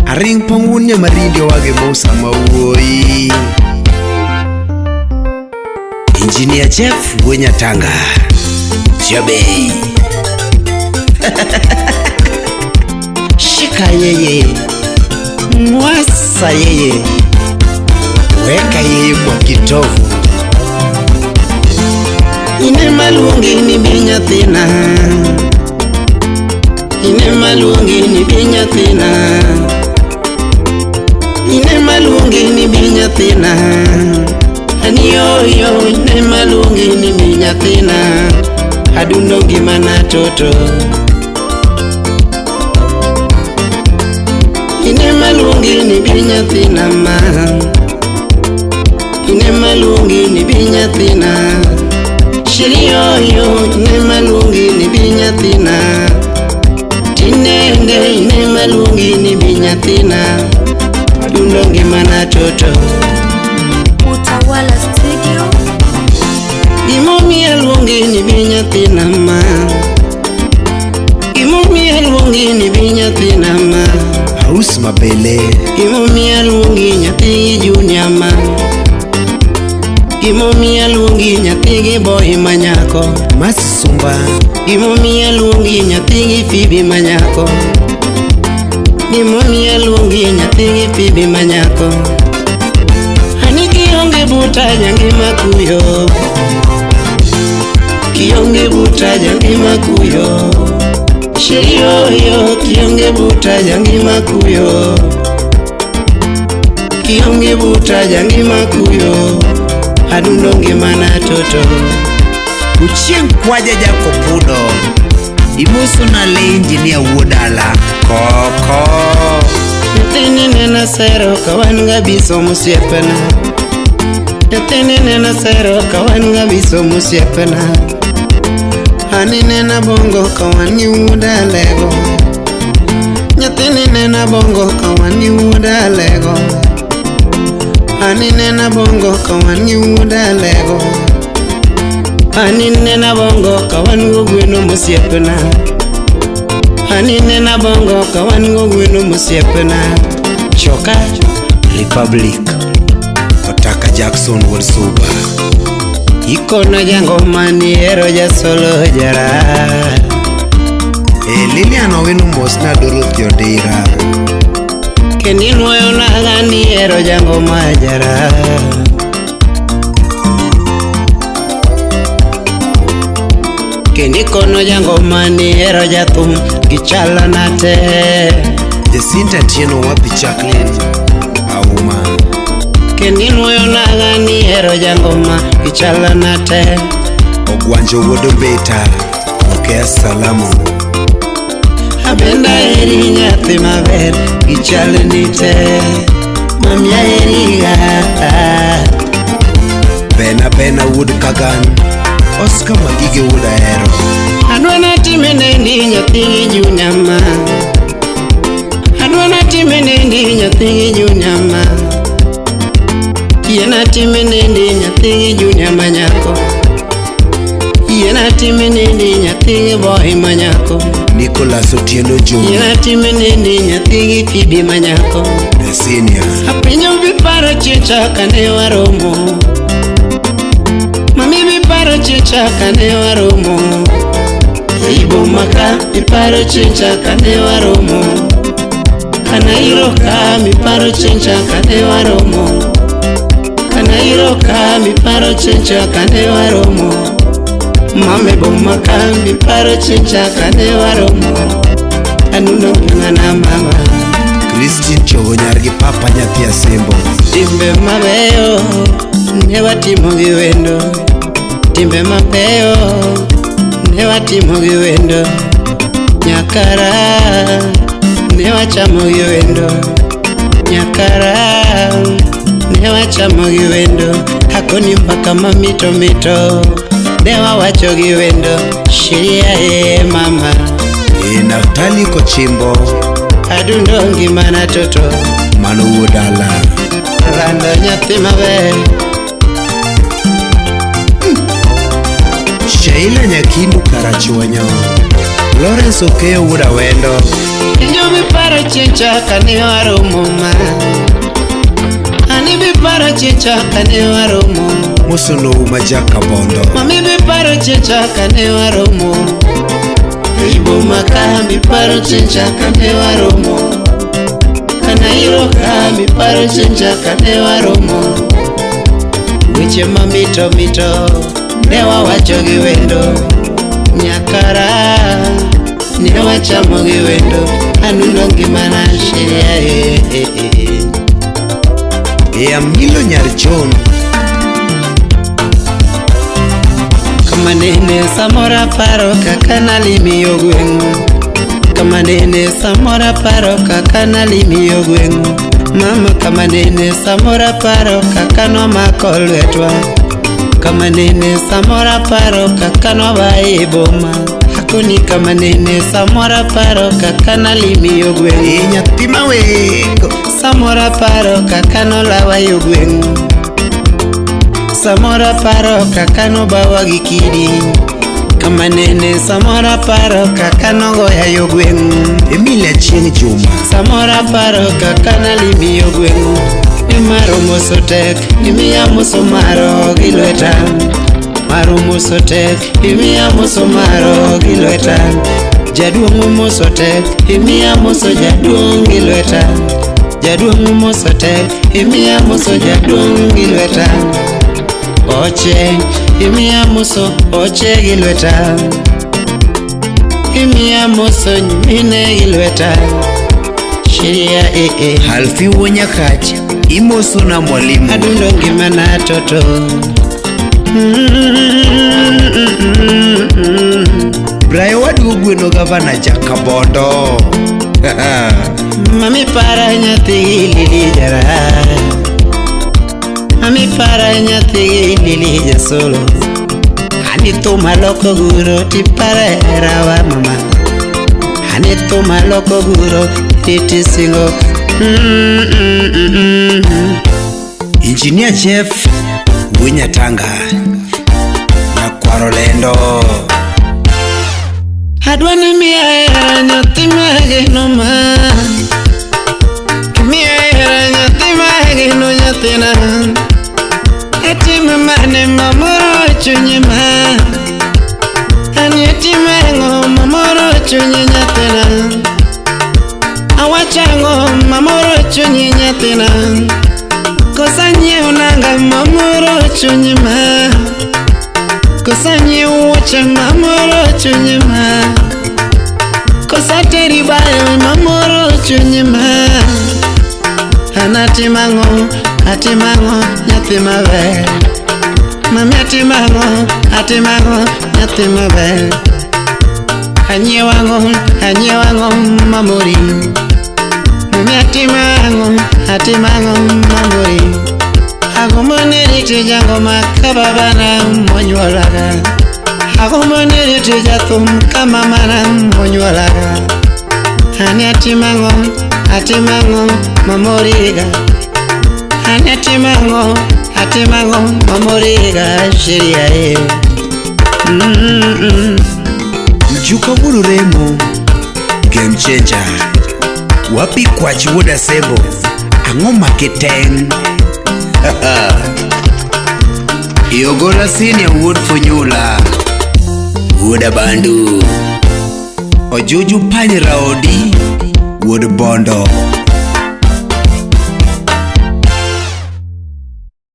Aring pong' nyamarindi wage Musa mawuoyi. Engineer Jeff Wenyatanga. Jabei. Shika yeye. Mwasa yeye. Weka yeye kwa kitovu. Ine maluongi ni bi nyathina. Ine maluongi ni bi nyathina. Ine maluongi ni bi nyathina. Aniyoyo ine maluongi ni bi nyathina. Adundo ngimana toto. Ine maluongi ni bi nyathina ma. Ine maluongi ni bi nyathina. Shiriyoyo ine maluongi ni bi nyathina. Tinende ine maluongi ni bi nyathina. Adundo ngimana toto. Utawala Studio. Gimomiyo aluongi ni bi nyathina ma. Gimomiyo aluongi ni bi nyathina ma. Haus Mabele. Gimomiyo aluongi nyathi junior ma. Gimomiyo aluongi nyathi gi boy ma nyako. Masi Sumba. Gimomiyo aluongi nyathi gi Phoebe ma nyako. Gimomiyo aluongi nyathi gi Phoebe ma nyako. Ani kionge buta jangima kuyo. Kionge buta jangima kuyo. Shiriyoyo kionge buta jangima kuyo. Kionge buta jangima kuyo. Adundo ngimana toto. Uchieng' kwaja Jakopudo. Imoso na le engineer wuodala. Koko. Nyathini nena sero ka wan gabiso mosiepena. Nyathini nena sero ka wan gabiso mosiepena. Ani nena bongo ka wan gi wuoda alego. Nyathini nena bongo ka wan gi wuoda alego. Ani nena bongo ka wan gi wuoda alego. Ani nena bongo ka wan go gweno mosiepena. Ani nena bongo ka wan go gweno mosiepena. Choka Republic. Otaka Jackson wuod Suba. Ikono jangoma ni hero jasolo jara. E Lilian Owino mosna Dorothy Odira. Kendi nuoyo naga ni hero jangoma jara. Kendi kono jangoma ni hero jathum gichalona nate. Jacinta Atieno wapi Jacqueline Auma. Kendi nuoyo naga ni hero jangoma gichalona nate. Ogwanjo wuod Ombeta. Okea salamu. Abenda eri nyathi maber gichalni te. Mamia eri ga. Bena Bena wuod Kagan. Oscar Magige wuod Ahero. Adwa natime nendi nyathi gi junior ma. Adwa natime nendi nyathi gi junior ma. Yie natime nendi nyathi gi junior ma nyako. Yie natime nendi nyathi gi boy ma nyako. Nicholas Otieno Yie Jumi. natime nendi nyathi gi Phoebe ma nyako. The senior. Apenjo biparo chicha kane waromo. Mami biparo chicha kane waromo. Ei boma ka miparo chicha kane waromo. Kanairo ka miparo chicha kane waromo. Kanairo ka miparo chicha kane waromo. Mame boma ka miparo chicha kane waromo. Anuno ngana mama. Christine Chogo nyar gi papa nyathi Asembo. Timbe mabeyo ne watimo gi wendo. Timbe mabeyo ne watimo gi wendo. Nyakara ne wachamo gi wendo. Nyakara ne wachamo gi wendo. Akoni mbaka mamito mito ne wawacho gi wendo. Shiria e mama. E Naftali Kochimbo. Adundo ngimana toto. Mano wuod ala. Rando nyathi maber. Sheila Nyakindu Karachuonyo. Lawrence Okeyo wuod Awendo. Injo biparo chieng' cha kane waromo ma. Ani biparo chieng' cha kane waromo. Mosonou ma Jakabondo. Mami biparo chieng' cha kane waromo. Ei boma ka biparo chieng' cha kane waromo. Kanairo ka biparo chieng' cha kane waromo. Weche mamito mito ne wawacho gi wendo. Nyakara ne wachamo gi wendo. Anundo ngimana sheria eh, eh, eh. E Amilo nyar John. Kama nene samoro aparo kaka nalimi yo gweng'u. Kama nene samoro aparo kaka nalimi yo gweng'u. Mama kama nene samoro aparo kaka nomako lwetwa. Kama nene samoro aparo kaka nwabaye e boma. Akoni kama nene samoro aparo kaka nalimi yo gweng'u. E nyathi mawengo. Samoro aparo kaka nolawa yo gweng'u. Samoro aparo kaka nobawa gi kidi. Kama nene samoro aparo kaka nogoya yo gweng'u. Emilia Chieng' Juma. Samoro aparo kaka nalimi yo gweng'u. Ni maro moso tek, imiya moso maro gi lweta. Maro moso tek, imiya moso maro gi lweta. Jaduong' moso tek, imiya moso jaduong' gi lweta. Jaduong' moso tek, imiya moso jaduong' gi lweta. Oche, imiya moso oche gi lweta. Imiya moso nyimine gi lweta. Sheria eh eh. Alfi wuo Nyakach. Imoso na mwalimu. Adundo ngimana toto. Brayo waduogo gweno gavana Jakabondo. Mami para nyathi lili jara. Mami para nyathi lili jasolo. Ani thuma loko guro tipara herawa mama. Ani thuma loko guro titi singo. Engineer Jeff wuo Nyatanga. Nyakwaro lendo. Adwa ni miya hera nyathi mageno ma. Miya hera nyathi mageno nyathina. Atim mane mamoro chunyi ma. Ani atim ang'o mamoro chunyi nyathina. Awacho ang'o mamoro chunyi nyathina. Kosa nyiewo nanga mamoro chunyi ma. Kosa nyiewo wuoche mamoro chunyi ma. Kosa teri bayo mamoro chunyi ma. An atimo ang'o, atimo ang'o nyathi maber. Mami atimo ang'o, atimo ang'o nyathi maber. Anyiewo ang'o, anyiewo ang'o mamori. Mami atimo ang'o, atimo ang'o mamori. Agombo ni riti jangoma ka babana monyuolaga. Agombo ni riti jathum ka mamana monyuolaga. Ani atimo ang'o, atimo ang'o mamoriga. Ani atimo ang'o, atimo ang'o mamoriga sheria e. Mjuka wuod Remo. Game changer. Wapi kwach wuod Asembo. Ang'o makiteng'? Iogola senior wuod Funyula. Wuod Abandu. Ojuju Pany Raodi. Wuod Bondo.